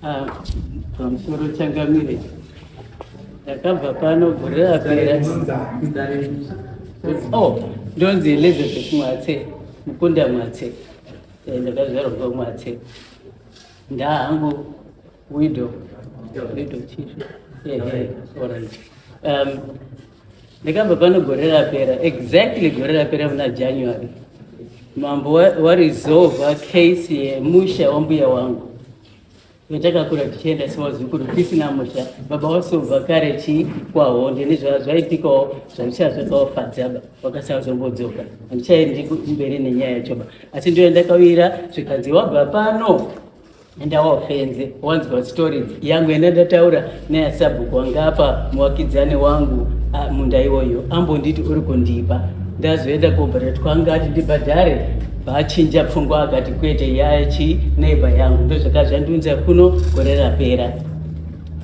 Ah, pamusoro changamire, ndakabva pano gore rapera. Oh, ndonzi Elizabeth Mwatse, mukunda Mwatse. Ndakazvarwa kwaMwatse. Ndahangu widow, widow chief. Ehe, alright. Ndakabva pano gore rapera, exactly gore rapera muna January. Mambo waresolva case yemusha wambuya wangu. Takakura tichienda sevazukuru tisina musha. Baba wasobva kare chi kwaHonde nezvaitikawo zvavisha zvakawafadzaba, vakasazombodzoka. Handichaendi kumberi nenyaya yachoba, asi ndiyo ndakawira zvikanzi wabva pano enda wafenze wanzwa story yangu enda ndataura neyasabhuku wanga apa muwakidzani wangu munda iwoyo ambonditi uri kundipa. Ndazoenda kobhadhara twanga ati ndibhadhare, bachinja pfungwa akati kwete, yachi neighbor yangu. Ndozvaka zvandunza kuno gore rapera.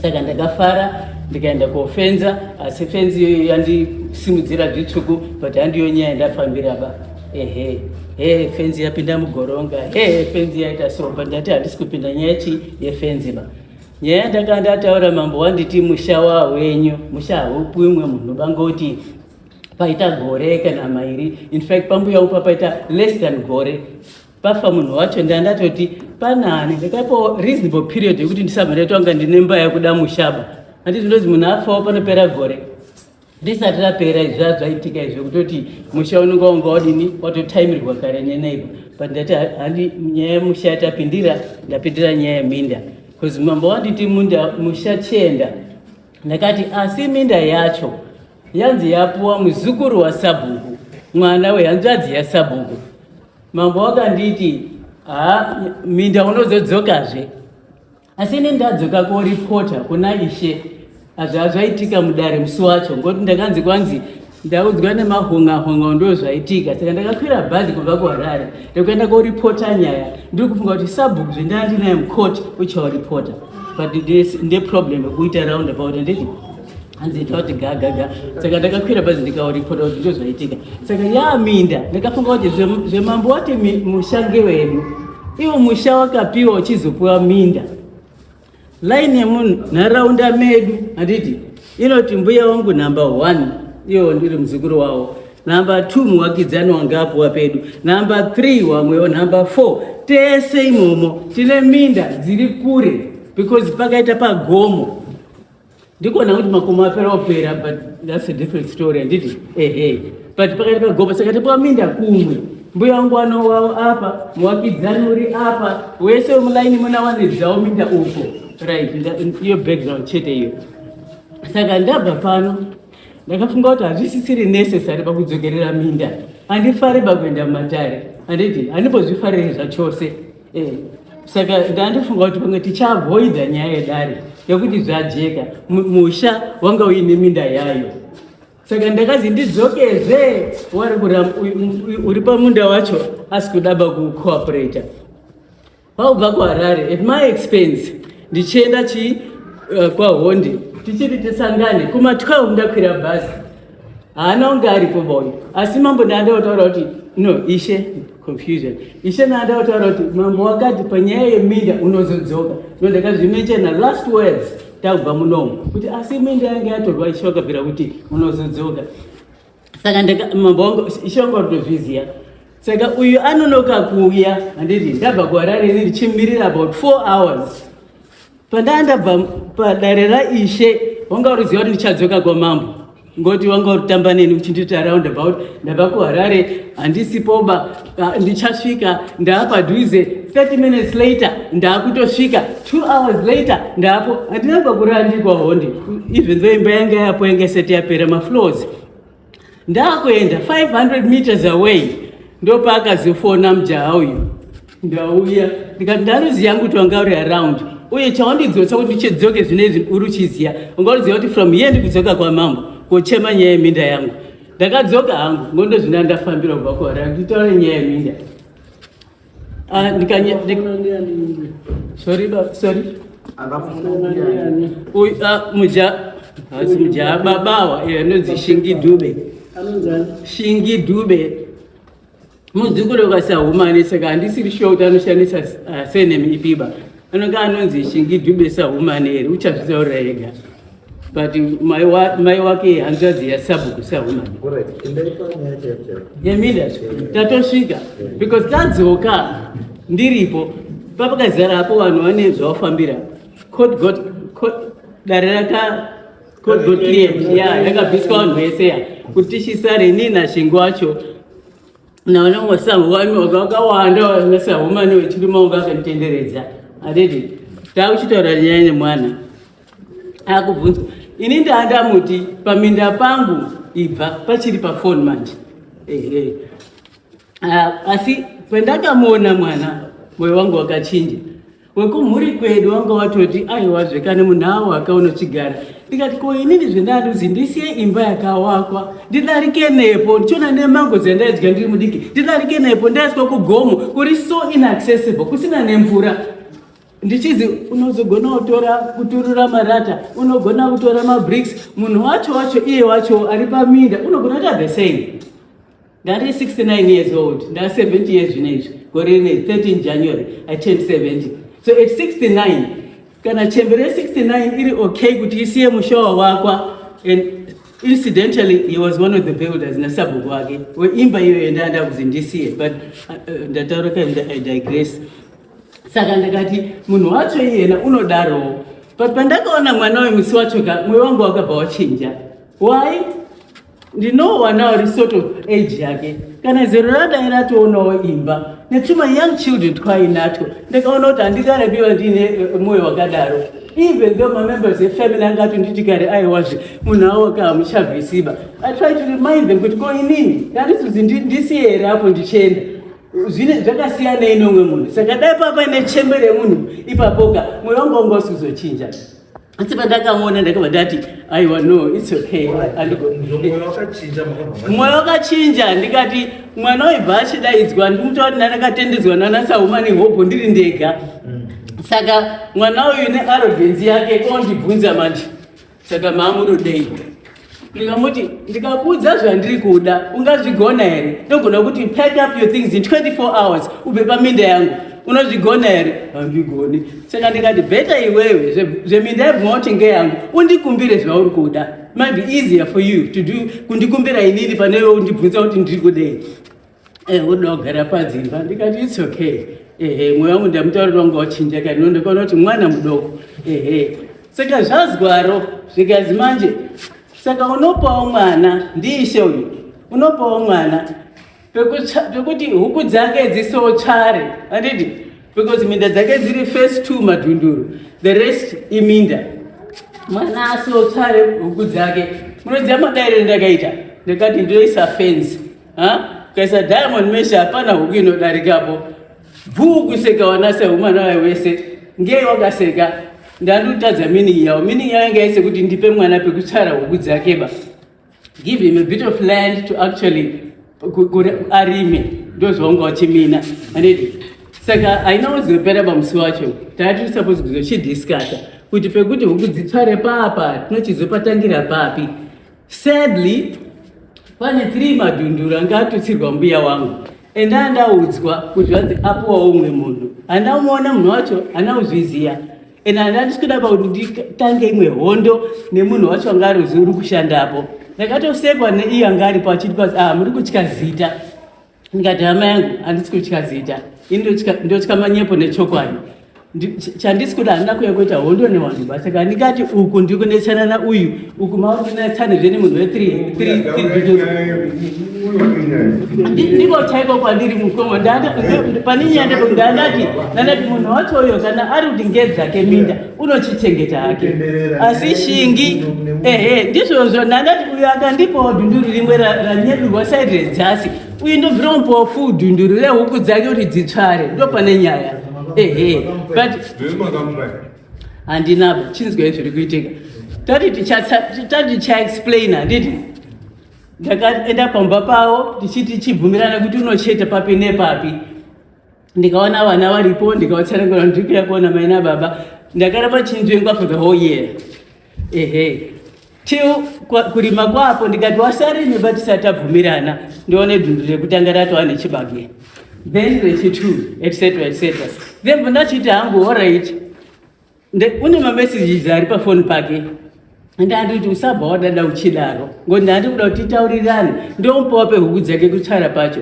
Saka ndakafara ndikaenda kofenza, asi fenzi iyoyo yandisimudzira zvitsvuku, but handiyo nyaya yandafambira ba. Ehe, he, fenzi yapinda mugoronga, he, fenzi yaita so, but ndati handisi kupinda nyaya chi yefenzi ba. Nyaya yandanga ndataura, mambo wanditi musha wawenyu, musha haupiwi mumwe munhu bangoti paita gore kana mairi. In fact, pambuya upa paita less than gore pafa munhu wacho. Ndandatoti panani ndakapawo reasonable period yekuti ndisabva ndaitwanga ndine mba yakuda mushaba. Handiti ndozi munhu afawo panopera gore risati rapera izvi zvaitika izvi kutoti musha unenge wanga wadini watotaimirwa kare neneighbor. But ndati handi nyaya yemusha yatapindira, ndapindira nyaya yeminda because mambo wanditi munda musha chienda. Ndakati asi minda yacho yanzi yapuwa muzukuru wasabhuku, mwana wehanzvadzi yasabhuku. Mambo wakanditi ha, minda unozodzokazve, asi ini ndadzoka koripota kuna ishe hazva zvaitika mudare musi wacho, ngokuti ndakanzi kwanzi ndaudzwa nemahonga-honga ndo zvaitika. Saka ndakakwira bhazi kubva kuHarare ndikuenda koripota nyaya. Ndiri kufunga kuti sabhuku zvendandinaye mukoti uchaoripota, but ndeproblem yekuita round about, nditi hanzi ita kuti gagaga. Saka ndakakwira bhazi ndikaoripota kuti ndo zvaitika. Saka yaminda ndakafunga kuti zvemambo wati musha ngewedu, iwo musha wakapiwa uchizopiwa minda. Line yemunharaunda medu, handiti, inoti mbuya wangu number one, iwo ndiri muzukuru wavo, number two muwakidzani wanga apuwa pedu, number three wamwewo, number four tese imomo tine minda dziri kure because pakaita pagomo. Ndikona kuti makomo apera opera, but that's a different story, handiti? Ehe, but pakati pagomo, saka tipuwa minda kumwe. Mbuya wangu wanowawo apa, muwakidzani uri apa, wese wemulaini muna wanedzawo minda uko, right? Iyo background chete iyo. Saka ndabva pano ndakafunga kuti hazvisisiri necessary pakudzokerera minda. Handifari pakuenda mumatare, handiti? Handimbozvifariri zvachose. Saka ndandifunga kuti pamwe tichaavoida nyaya yedare yekuti zvajeka musha wanga uine minda yayo. Saka ndakazi ndidzokezve wari uri pamunda wacho asi kudaba kucooperata paubva kuHarare at my expense ndichienda chi kwaHonde tichiti tisangane kuma12. Ndakwira bhazi, haana kunge aripo boyo. Asi mambo ndaanda kutaura kuti no, ishe, confusion, ishe, ndaanda kutaura kuti mambo wakati panyaya yeminda unozodzoka. No, ndakazvimenshena last words takubva munomu kuti asi minda yange yatorwa, ishe wakabvira kuti unozodzoka. Saka mambo wangu, ishe wangu watozviziya. Saka uyu anonoka kuuya, handiti? Ndabva kuHarare ini ndichimirira about 4 hours. Pandaa ndabva padare raishe, wanga uriziva kuti ndichadzoka kwamambo, ngoti wanga uritamba neni uchinditi around about. Ndabva kuHarare, handisipoba, ndichasvika, ndaapadhuze. 30 minutes later ndaakutosvika, 2 hours later ndaapo. Handina pakurandikwa Honde, even though imba yanga yapo yanga isati yapera mafloors. Ndakuenda 500 meters away ndopaakazofona mujaha uyu, ndauya. Ndikati ndaruziya yangu kuti wanga uri around, uye chawandidzotsa kuti ndichidzoke zvinezvi uri uchiziya, wanga uriziva kuti from here ndikudzoka kwamambo kochema nyaya yeminda yangu. Ndakadzoka hangu ngondo zvina ndafambira kubva kuHarare nditaure nyaya yeminda. Ah, sorry ba, sorry. Uyu muja hasi mujaha babawa anonzi Shingi Dube. Shingi Dube muzukuru wekasahumani. Saka handisiri sure kuti anoshandisa surname ipiba. Anonga anonzi Shingi Dube Sahumani here, uchazvitaurira ega, but mai wake hanzvadzi yasabhuku Sahumani. Yeminda tatosvika because tadzoka ndiripo papakazara apo vanhu vane zvavafambira. Court got court, dare raka court got cleared ya, yakabviswa vanhu vese ya kuti tichisare inini naShingi wacho navanamwasamhani vakawanda vanasahumani vechirume vanga vakanditenderedza. Handiti takuchitaura nyaya nemwana akubvunzwa, ini ndaandamuti paminda pangu ibva pachiri pafoni manje. Ehe. Ah, asi pandakamuona mwana, mwoyo wangu wakachinja. Wekumhuri kwedu wanga watoti aiwa, zvekane munhu awo akaunochigara. Ndikati, ko inini zvendanduzi ndisiye imba yakawakwa, ndidarike nepo ndichiona nemango dzandaidya ndiri mudiki, ndidarike nepo ndaiswa kugomo kuri so inaccessible, kusina nemvura, ndichizi unozogona kutora kuturura marata, unogona kutora mabricks. Munhu wacho wacho iye wacho ari paminda unogona kuita the same. Ndari 69 years old, nda 70 years zvinezvi. Gore rine 13 January I turned 70. So at 69, kana chembere ye69 iri okay kuti isiye musha wawakwa, and incidentally he was one of the builders nasabhuku wake weimba iyoyo ndaanda kuzi ndisiye, but ndataura ka, I digress. Saka ndakati munhu wacho iyena unodarowo, but pandakaona mwana uyu musi wacho ka, mwoyo wangu wakabva wachinja. Why? Ndinowana uri sort of age yake, kana zero radai ratoonawo imba netuma young children twainatwo. Ndakaona kuti handingarabiwa ndiine mwoyo wakadaro, even though mamembers efamily angati nditi kare aiwazve munhu awoka hamuchabvisiba. I try to remind them kuti ko inini handisizi ndisiye here apo ndichienda, zvine zvakasiyanei nomwe munhu? Saka dai papa nechembere yemunhu ipapoka, mwoyo wangu wanga usizochinja. Asi pandakamuona ndakabva ndati aiwa, no, it's okay. Mwoyo wakachinja, makabva Mwoyo wakachinja. Ndikati mwana waibva achidaidzwa, ndimutaura kuti ndandakatendedzwa nana Sahumani hobho ndiri ndega. Saka mwana uyu nearrogance yake kondibvunza manje, saka maamurudei? Ndikamuti ndikakuudza zvandiri kuda ungazvigona here? Ndogona kuti pack up your things in 24 hours ubve paminda yangu, unozvigona here? Handigoni. Saka ndikati better iwewe zveminda yabvuma kuti ngeyangu, undikumbire zvauri kuda. Might be easier for you to do kundikumbira inini pane iwe undibvunza kuti ndiri kudei. Unoda kugara padzimba. Ndikati it's okay. Ehe, mwoyo wangu ndamutaurira wanga wachinja kani, ndikaona kuti mwana mudoko. Ehe, saka zvazwaro zvikazi manje saka unopawo mwana, ndiishe uyu, unopawo mwana pekuti huku dzake dzisotsvare, handiti? Because minda dzake dziri first two madhunduru, the rest iminda. Mwana asotsvare huku dzake. Munoziva madairiro ndakaita? Ndakati ndoisa fence, ukaisa diamond mesh, hapana huku inodarikapo. Bvuu kuseka wana sehumana wayo wese ngei wakaseka. Ndandotadza meaning yawo. Meaning yawo yanga ise kuti ndipe mwana pekutsvara huku dzake ba, give him a bit of land to actually arime, ndo zvaunga uchimina, handiti? Saka haina kuzopera pamusi wacho. Tati suppose kuzochidiscussa kuti pekuti huku dzitsvare papa tinochizopatangira papi. Sadly pane three madhunduru anga atutsirwa mbuya wangu, ende andaudzwa kuti vanzi apuwawo umwe munhu. Handamuona munhu wacho, handina kuzviziya, ende handandisi kuda pakuti nditange imwe hondo nemunhu wacho anga ari uri kushandapo. Ndakatosekwa neiye anga aripo achiti kwazi, ah, muri kutya zita. Ndikati hama yangu, handisi kutya zita. Ini ndotya manyepo nechokwadi. Chandisi kuda, handina kuuya kuita hondo nevanhu ba. Saka ndingati uku ndiri kunetsana nauyu, uku mauri kunetsanezve nemunhu we3. Ndiko chaiko kwandiri mukoma. Pane nyaya ndipo ndandati munhu wacho uyo kana ari kuti ngedzake minda, unochichengeta hake. Asi Shingi, ehe, ndizvozvo. Ndandati uyo akandipawo dhunduru rimwe ranyedurwa side redzasi, uyu ndobvira mupawo full dhunduru rehuku dzake kuti dzitsvare. Ndo pane nyaya, ehe, but handinabo. Chinzwai zviri kuitika. Tati tichaexplaina, handiti? Ndakaenda pamba pavo tichiti chibvumirana kuti unocheta papi nepapi. Ndikaona vana varipo, ndikavatsanangura, ndiri kuya kuona mai nababa. Ndakaramba chinzvengwa for the whole year, ehe, till kurima kwapo. Ndikati wasarime ba tisati tabvumirana. Ndione dhundu rekutanga ratova nechibage, then rechi2, etc etc. Then ndachiti hangu alright. Une mamessages ari pafoni pake. Ndanditi usabva wadada uchidaro ngoti ndandi kuda kuti titaurirane, ndomupawo pehuku dzake kutsvara pacho.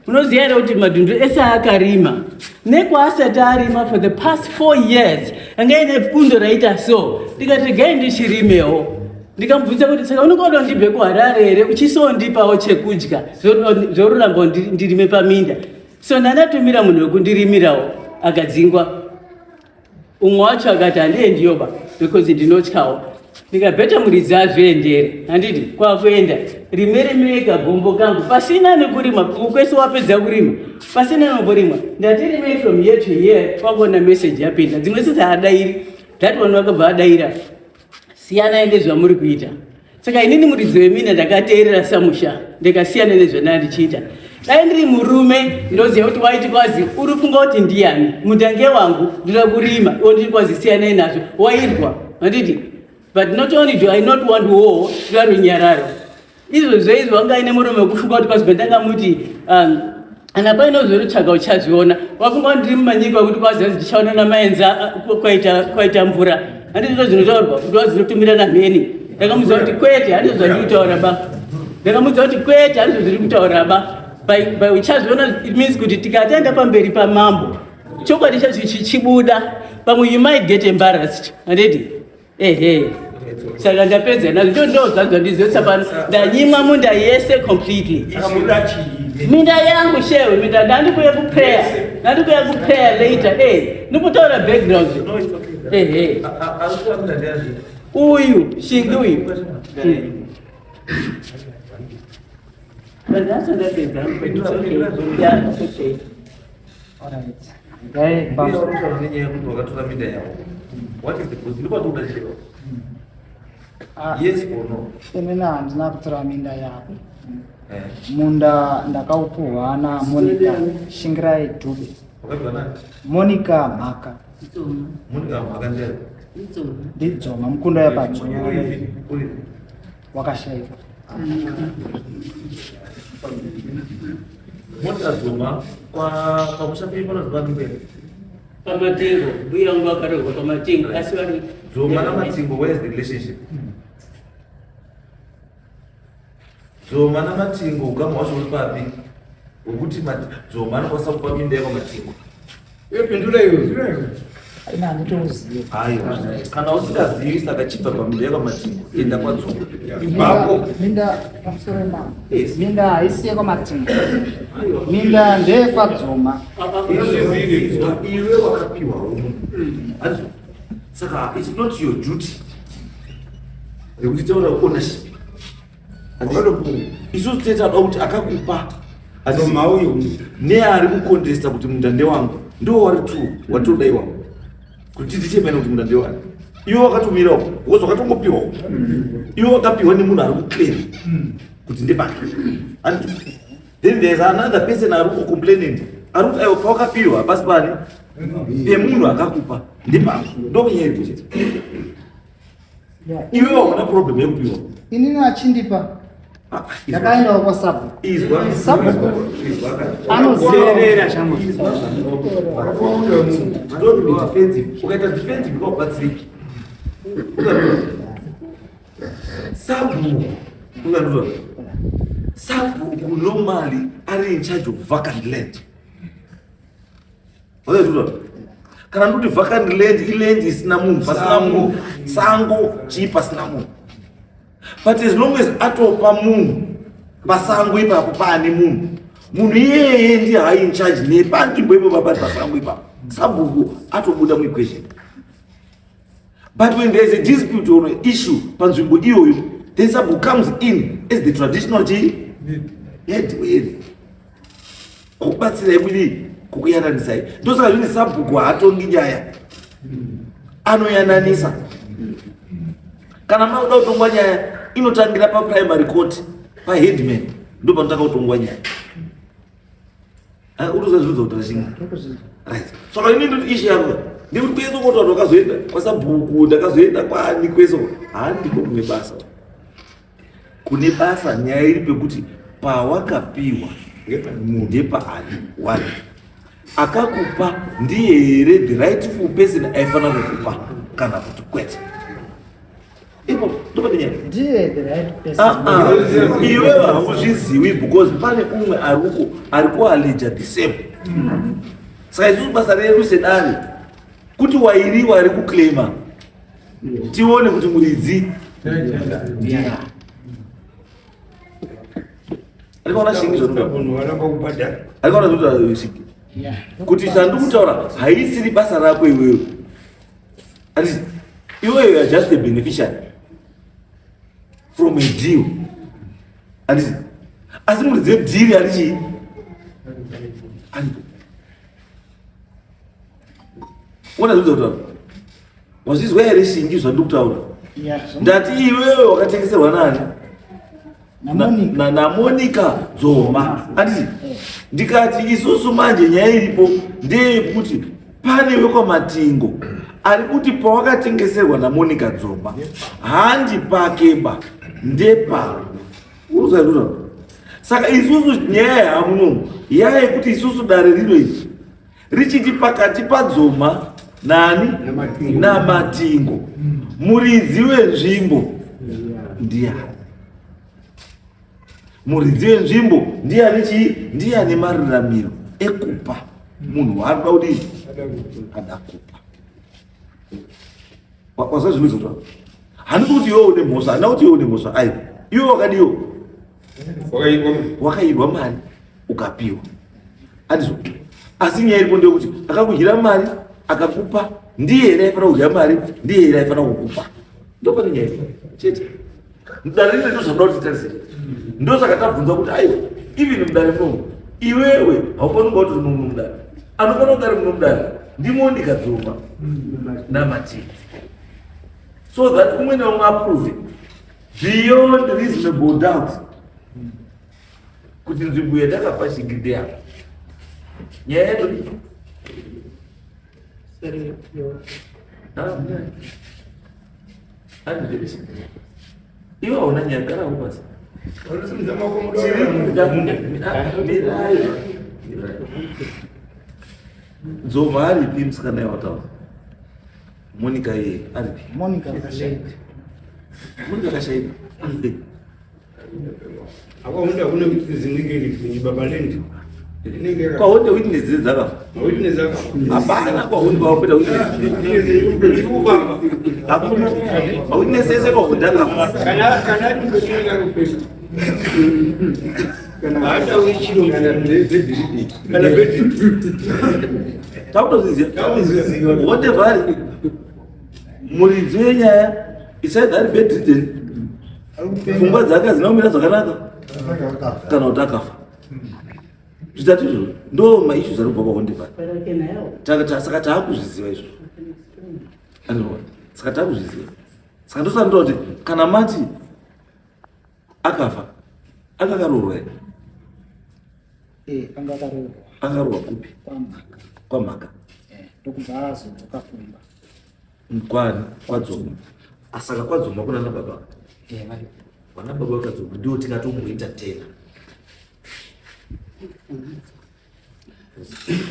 Unoziva here kuti madhundu ese aakarima nekwaasati arima for the past 4 years anga ine bundo raita so? Ndikati regai ndichirimewo. Ndikamubvunza kuti saka unenge wada ndibve kuHarare here uchisondipawo chekudya zvoruramba ndirime paminda? So ndandatumira munhu wekundirimirawo, akadzingwa. Umwe wacho akati handiendiyoba because ndinotyawo. Ndikabheta muridzi azviendere, handiti kwakuenda rime kagombo kangu pasina nekurima kwese. Wapedza kurima pasina nomborimwa, ndati rimei from year to year. Kwakuona message yapinda, dzimwe sisi haadairi. That one vakabva adaira, siyanai nezvamuri kuita. Saka inini muridzi wemina ndakateerera samusha, ndikasiyana nezvandanga ndichiita. Dai ndiri murume, ndoziva kuti waiti kwazi uri funga kuti ndiyani, mutange wangu, ndoda kurima, iwo ndiri kwazi siyanai nazvo, wairwa, handiti? But not only do I not want war, ndoda runyararo. Izvozvo izvo wanga aine murume wekufunga kuti kwazi pandangamuti kana paine zvorutsvaga uchazviona, wafunga kuti ndiri mumanyika wekuti kwazi anzi tichaona namaenza kwaita mvura, handiti? Ndo zvinotaurwa kuti wazinotumira namheni. Ndakamuudza kuti kwete, handizvo zvandiri kutaura ba. Ndakamuudza kuti kwete, handizvo zviri kutaura ba. By uchazviona, it means kuti tikataenda pamberi pamambo, chokwadi chacho chichibuda, pamwe you might get embarrassed, handiti? Ehe, saka ndapedza nazvo. Ndo zvanzwa ndizotsa pano, ndanyimwa munda yese completely. Saka muda chii? Minda yangu shewe, minda. Ndandikuya kuprayer, ndandikuya kuprayer later. Ndikutaura background. No, it's okay. Ehe. Ari kuda ndiyani? Uyu shingi uyu. But that's what ndapedza, but it's okay. Yeah, it's okay. Alright. Ngai Mbuya uri kutaura nenyaya yekuti wakatora minda yavo. What is the position? Ndopatoda chero. Ah, Yes or no? Inini handina kutora minda yavo. Eh. Munda ndakaupuhwa naMonica Shingirai Dube. Wakapiwa nani? Monica Mhaka. Monica Mhaka ndiyani? Ndidzoma mukunda yapadzo. Uripi? Uripi? Wakashayika. Monica Zuma kwa pamusha penyu panonzi papi? PaMatingo. Mbuya vangu vakarohwa paMatingo, asi vari Zuma naMatingo, where is the relationship? Zoma naMatingo, ukama hwacho uri papi? Wekuti Zoma anokwanisa kupa minda yekwaMatingo. Iwe pindura iwe. Ina handitouziva. Aiwa, kana usingazivi, saka chibva paminda yekwaMatingo, enda kwaDzoma. Ipapo. Minda, pamusoro yemambo. Yes. Minda haisi yekwaMatingo, minda ndeyekwaDzoma. Izwa, iwe wakapiwa umu. Handizvo? Saka it's not your duty rekuti taura ownership. Wakatopuwa. Isusu tete ada kuti akakupa Zoma uyu. Neari kucontesta kuti munda ndewangu, ndo wari two watodaiwa kuti tichemene kuti munda ndewani. Iwe wakatomirawo because wakatongopiwawo. Iwe wakapiwa nemunhu ari kuclaim kuti ndepake. And then there's another person ari kucomplaining, ari kuti aiwa, pawakapiwa pasi pani pemunhu akakupa ndepako. Ndokunyaya iripo chete. Iwe waona problem yekupiwa? Inini achindipa Ah, izwa. ndakaendawo kwasabhuku. Izwa. Sabhuku Izwa. anoziva. Teerera shamwa. Don't be defensive. Ukaita defensive kaubatsiriki. Sabhuku, ukandizwa, sabhuku normally ari in charge of vacant land. Wakazvizwa? Kana ndoti vacant land, iland isina munhu, pasina munhu, sango chii, pasina munhu. But as long as atopa munhu pasango ipapo paane munhu, munhu iyeye ndiye hai in charge nepanzvimbo ipo pari pasango ipapo, sabhuku atobuda muequation. But when there is a dispute or an issue panzvimbo iyoyo, then sabhuku comes in as the traditional chi head wearea kukubatsirai kudii, kukuyananisai. Ndosaka zvini sabhuku haatongi nyaya, anoyananisa. Kana makuda kutongwa nyaya, inotangira paprimary court, paheadman, ndo panotanga kutongwa nyaya. Uri kuzviudza kuti rashinga, right? Saka ini ndoti issue yako ndekuti kwese koti vanhu vakazoenda kwasabhuku, ndakazoenda kwani, kwese handiko kune basa. Kune basa nyaya iri pekuti pawakapiwa ndepaani. One, akakupa ndiye here the rightful person aifanira kukupa? Kana kuti kwete. Ipo ndopane nyaya. Ndiye the right person. Ah, ah. Iwewe hauzviziwi because pane umwe ariko ari kualeja the same. Saka isusu basa redu sedare kuti wairiwa ari kuclaima tione kuti muridzi ndiani. Arikuona shingi zvotoda. Munhu waramba kubhadhara. Arikuona zvotoda shingi. Yeah. Kuti zvandikutaura haisiri basa rako iwewe. Handiti iwewe you are just a beneficiary from a deal. Handiti asi muridzi wedhiri ari chii? Aripo. Ona zvandikutaura. Wazvizwa here shingi zvandikutaura? Yeah. Ndati iwewe wakatengeserwa nani? NaMonica. naMonica Dzoma. Anditi ndikati isusu manje nyaya iripo ndeyekuti pane wekwaMatingo ari kuti pawakatengeserwa naMonica Dzoma handi pakeba ndepangu. Urikuzwa? Saka isusu nyaya yamunomu yayekuti isusu dare rino iri richiti pakati paDzoma nani NaMatingo. naMatingo muridzi wenzvimbo ndiani? Muridzi wenzvimbo ndiani chii? Ndiani maruramiro ekupa munhu waanoda kudii? Ada kupa. Wazwa zvinoizwa kuti handisi kuti iwe une mhosva, handina kuti iwe une mhosva, aiwa. Iwe wakadiwo Wakairwa. Wakairwa mari ukapiwa, handizvo? Asi nyaya iripo ndeyekuti akakudyira mari akakupa ndiye here aifanira kudya mari, ndiye here aifanira kukupa? Ndopane nyaya iripo chete. Mudare rino ndozvanoda kuti titarise. Ndosaka tabvunza kuti aiwa, even mudare munomu iwewe haufaniri kunga utori muno mudare. Anofanira kunge ari muno mudare ndiMonica Dzoma naMatingo, so that umwe naumwe aprove beyond reasonable doubt kuti nzvimbo yatakapa shingi ndeyako. Nyaya yedu iwe hauna nyaya, gara pasi. Wanosimudza maoko Mirai. Dzoma aripi musikana yawataura? Monica iye aripi? Monica akashaika. Monica akashaika. Akahunda kune witness inenge iri kunyi baba land. Inenge yaka. Kwahonde witness dzidzi dzakafa. Witness akafa. Hapana kwahonde kwawapeta witness. Witness ikufamba. Hakuna. Witness ese kwahonde akafa. Kana ari mbetinenge ari kupepa. Kana haatauri chiro kana bedi. Takutozviziva. Takutozviziva. Whatever ari. Muridzi wenyaya is either ari bedridden. Pfungwa dzake hadzina kumira zvakanaka kana kuti akafa. Zvitatu izvozvo ndo maissues ari kubva kwahonde pari. But I can help. Saka taakuzviziva izvozvo. I can explain. Andiona. Saka taakuzviziva. Saka ndosaka kuti kana mati akafa, akakaroorwa here? Eh, anga akaroorwa. Akaroorwa kupi? KwaMhaka. KwaMhaka. Eh, ndokubva azodzoka kumba. Kwani? KwaDzoma. Saka kwaDzoma kuna nababa. Eh, vari. Vana baba vakaDzoma ndiwo tingatomboita tena.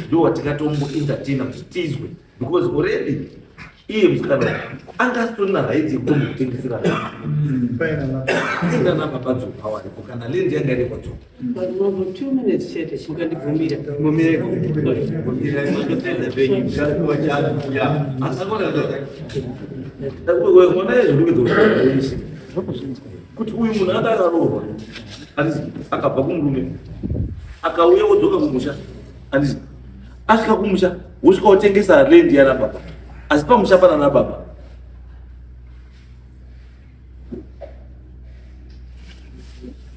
Ndiwo watingatombo entertaina kuti tizwe because already iye musikana anga asitorina right yekutombokutengesera ina nababa Dzoma waripo kana land yanga iri kwaDzoma. But Mambo, 2 minutes chete, mukandibvumira. Mona izvo kuti uyu munhu anga akaroorwa, handiti? Akabva kumurume akauya wodzoka kumusha, handiti? Asvika kumusha wosvika wotengesa land yana baba, asi pamusha pana nababa.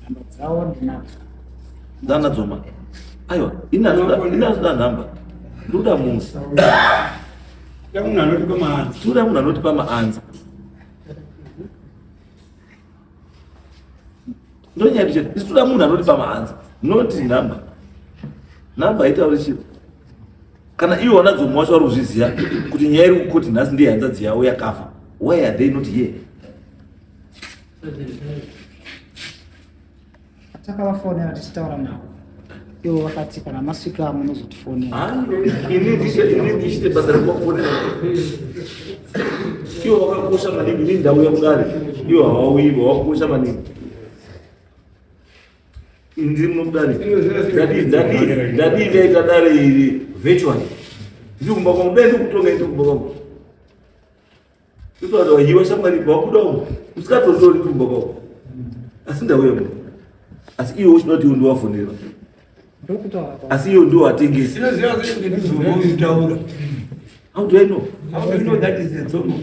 Nhamba dzavo ndinadzo. Dzana Dzoma? Aiwa, ini handinoda nhamba, ndoda munhu. Da munhu anotipa maanza. Toda munhu anotipa maanza. Ndonyaya chete, isu toda munhu anotipa maanza, not nhamba. Nhamba haitauri chiro kana ivo vana Dzoma wacho vari kuzviziva kuti nyaya iri kukoti nhasi ndiye hanzadzi yavo yakafa. Why are they not here? Takavafonera tichitaura navo, ivo vakati kana masvika munozotifonera. Ini ndichite basa rekuvafonera. Iwo wakakosha maningi, ini ndauya kudare, iwo hawauyi, wakakosha maningi. Ndiri muno kudare. Ndadii ndaita dare iri virtually. Ndiri kumba kwangu, dai ndikutonga ndiri kumba kwangu. Totoda wahiwa shamwari wabuda umu. Usikatonzori kumba kwako. Asi ndauya muno. Asi iwe uchida kuti iwe ndiwafonera. Asi iwe ndiwo watengesa. How do I know? How do you know that is a Dzomo?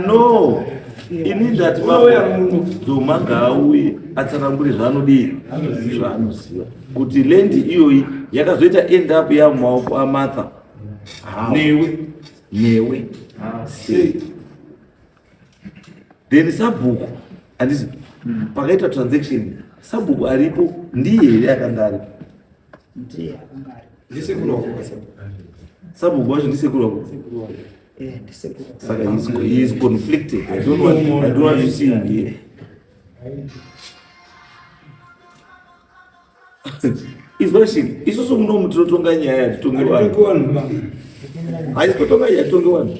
No, ini ndati Dzoma ngaauye atsanangure zvaanodii zvaanoziva kuti land iyoyi yakazoita end up yamumaoko amartha newe newe sei then sabhuku handiti pakaitwa transaction sabhuku aripo ndiye here akanga aripo? Ndiye akanga aripo. Ndisekuru wako kasabhuku. Sabhuku wacho ndisekuru wako? Eh, ndisekuru. Saka he is conflicted. I don't want to see him here. Izwa shiri, isusu munomu tinotonga nyaya, hatitongi vanhu. Hatitongi vanhu ba. Haisi kutonga nyaya, hatitongi vanhu.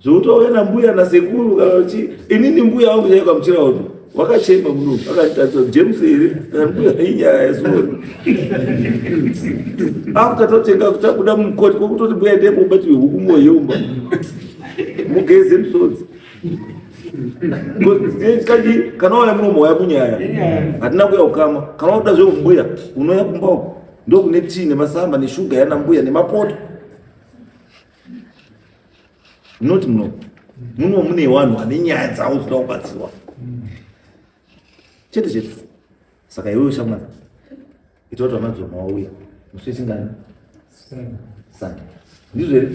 Zvekuti wauya nambuya nasekuru kana uchi inini mbuya wangu chaiyo kamuchira uto wakachema muno akatitarisa James here kana mbuya inyaya yesori after totenga tabuda mukoti kwokutoti mbuya endepo ubatiwe huku moyeumba mugeze musodzi. Kachi kana wauya muno wauya kunyaya, hatina kuya ukama. Kana wakuda zveumbuya unouya kumba uko, ndokune tii nemasamba neshuga yana mbuya nemapoto, not muno. Muno mune vanhu vane nyaya dzavo dzinoda kubatsirwa chete chete. Saka iwewe shamwari, ita kuti vamadzoma wauya musi wechingani? Sunday, ndizvo here?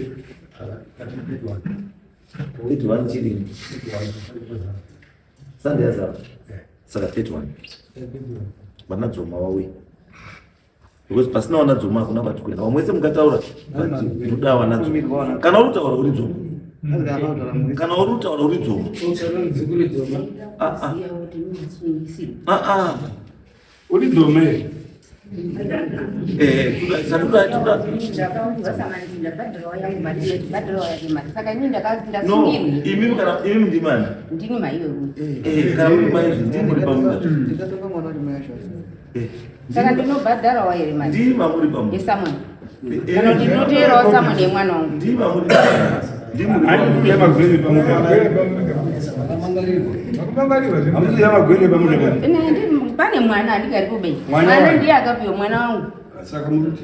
31 chirini? Sunday yazara, saka 31 vanadzoma wauya, because pasina vanadzoma hakuna kwati kuenda. Vamwe wese mukataura, but muda vanadzoma. Kana uri kutaura uri dzoma, kana uri kutaura uri dzoma. Ah, ah. Ah, ah. Uri dzoma here? Eh, toda toda Ndakaudzwa samani, ndabhadharawo yangu mari, ndabhadharawo yake mari, saka inini No. ndasungirwi. Imimi, kana imimi ndimani? Ndini mai wewe. Eh, kana uri mai, ndimi muri pamunda. Ndikatonga mwana kuti mai acho. Saka ndinobhadharawo here mari Ndimi mamuri pamunda. yesamoni, kana kuti ndinoteerawo samoni yemwana wangu? Ndimi mamuri pamunda, ndimi muri Handi pamunda. kuya magwere pamunda. Hamusi ya magwere pamunda pano. Ine pane mwana andigari kubei. Mwana mwana wani? Ndiye akapiwa mwana wangu. Saka muruti.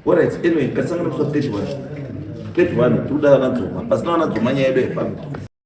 Alright, anyway, ngatisangane musi wa 31. 31 tiri kuda vanadzoma. Pasina vanadzoma nyaya yedu haifambi.